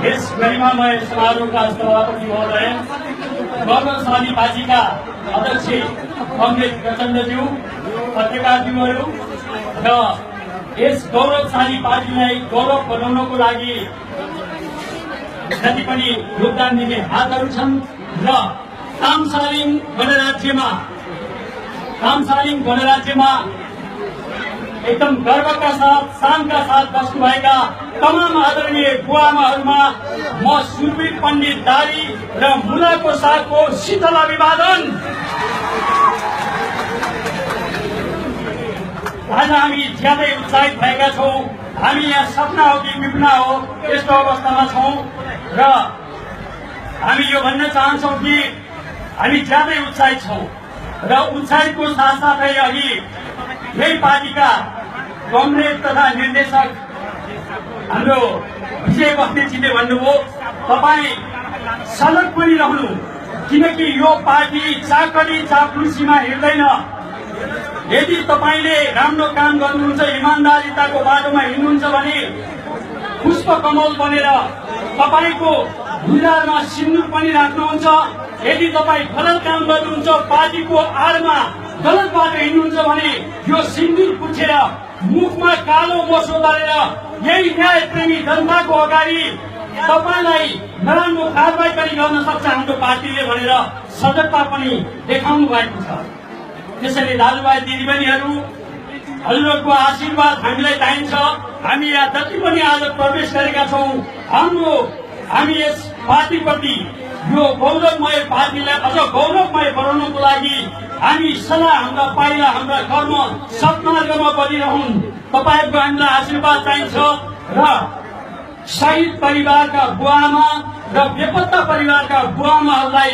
यस गरिमामय समारोहका सभापति महोदय, गौरवशाली पार्टीका अध्यक्ष कमरेड प्रचण्डज्यू, पत्रकारज्यूहरू र यस गौरवशाली पार्टीलाई गौरव बनाउनको लागि जति पनि योगदान दिने हातहरू छन् र तामसालिङ गणराज्यमा एकदम गर्वका साथ शानका साथ बस्नुभएका तमाम आदरणीय बुवाआमाहरूमा म सुरवीर पण्डित दारी र मुलाको साथको शीतल अभिवादन। आज हामी ज्यादै उत्साहित भएका छौं। हामी यहाँ सपना हो कि विपना हो यस्तो अवस्थामा छौं र हामी यो भन्न चाहन्छौं कि हामी ज्यादै उत्साहित छौं र उत्साहितको साथसाथै अघि यही पार्टीका कमरेड तथा निर्देशक हाम्रो विजय बस्नेतजीले भन्नुभयो, तपाईँ सजग पनि रहनु, किनकि यो पार्टी चाकरी चाप्लुसीमा हिँड्दैन। यदि तपाईले राम्रो काम गर्नुहुन्छ, इमान्दारिताको बाटोमा हिँड्नुहुन्छ भने पुष्प कमल बनेर तपाईको भुजामा सिन्दूर पनि राख्नुहुन्छ। यदि तपाईँ गलत काम गर्नुहुन्छ, पार्टीको आडमा गलत बाटो हिँड्नुहुन्छ भने यो सिन्दूर पुछेर मुखमा कालो मोसो दलेर यही न्याय प्रेमी जनताको अगाडि तपाईलाई नराम्रो कारबाही पनि गर्न सक्छ हाम्रो पार्टीले भनेर सजगता पनि देखाउनु भएको छ। त्यसैले दाजुभाइ दिदीबहिनीहरू, हजुरहरूको आशीर्वाद हामीलाई चाहिन्छ। हामी यहाँ जति पनि आज प्रवेश गरेका छौं, हामी यस पार्टीप्रति यो गौरवमय पार्टीलाई अझ गौरवमय बनाउनको लागि हामी सदा हाम्रा पाइला, हाम्रा कर्म सत्मार्गमा बढिरहन्। तपाईहरूको हामीलाई आशीर्वाद चाहिन्छ र शहीद परिवारका बुवाआमा र बेपत्ता परिवारका बुवाआमाहरूलाई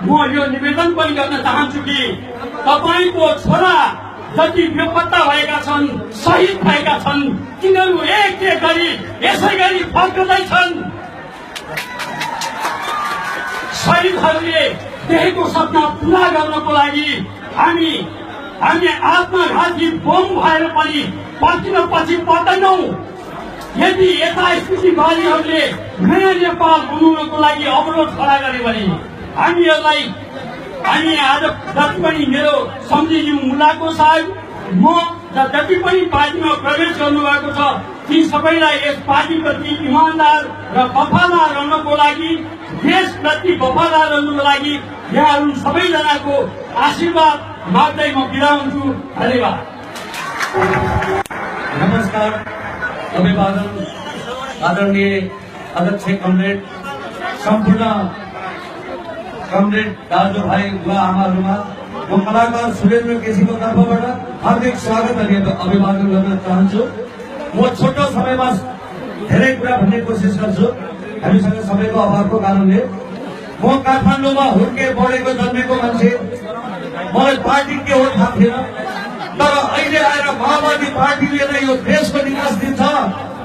म यो निवेदन पनि गर्न चाहन्छु कि तपाईको छोरा जति बेपत्ता भएका छन्, शहीद भएका छन्, तिनीहरू एक एक गरी यसै गरी फर्कँदैछन्। शहीदहरूले देखेको सपना पूरा गर्नको लागि हामी आत्मघाती बम भएर पनि पछि पर्दैनौं। यदि यता स्थितिवादीहरूले नयाँ नेपाल बनाउनको लागि अवरोध खडा गरे भने हामी आज जति पनि मेरो सम्झीज्यू मुलाको साहब, म जति पनि पार्टीमा प्रवेश गर्नुभएको छ, ती सबैलाई यस पार्टीप्रति इमान्दार र वफादार रहनको लागि, देशप्रति वफादार रहनको लागि यहाँहरू सबैजनाको आशीर्वाद माग्दै म बिदा हुन्छु। धन्यवाद। नमस्कार, अभिवादन आदरणीय अध्यक्ष कमरेड, सम्पूर्ण कमरेड दाजुभाइ बुवाआमाहरूमा म कलाकार सुरेन्द्र केसीको तर्फबाट हार्दिक स्वागत अनि अभिवादन गर्न चाहन्छु। म छोटो समयमा धेरै कुरा भन्ने कोसिस गर्छु, हामीसँग समयको अभावको कारणले। म काठमाडौँमा हुर्के बढेको जन्मेको मान्छे, मलाई पार्टी के हो थाहा थिएन, तर अहिले आएर माओवादी पार्टीले नै यो देशको विकास दिन्छ,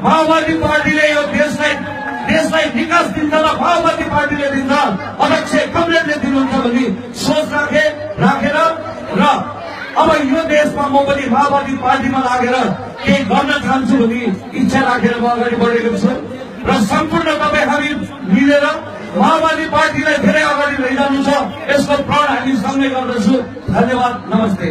माओवादी पार्टीले यो देशलाई विकास दिन्छ र माओवादी पार्टीले दिन्छ, अध्यक्ष कमरेडले दिनुहुन्छ भन्ने सोच राखेर र अब यो देशमा म पनि माओवादी पार्टीमा लागेर केही गर्न चाहन्छु भन्ने इच्छा राखेर म अगाडि बढेको छु र सम्पूर्ण तपाईँ हामी मिलेर माओवादी पार्टीलाई धेरै अगाडि लैजानु छ, यसको प्रण हामी सँगै गर्दछु। धन्यवाद, नमस्ते।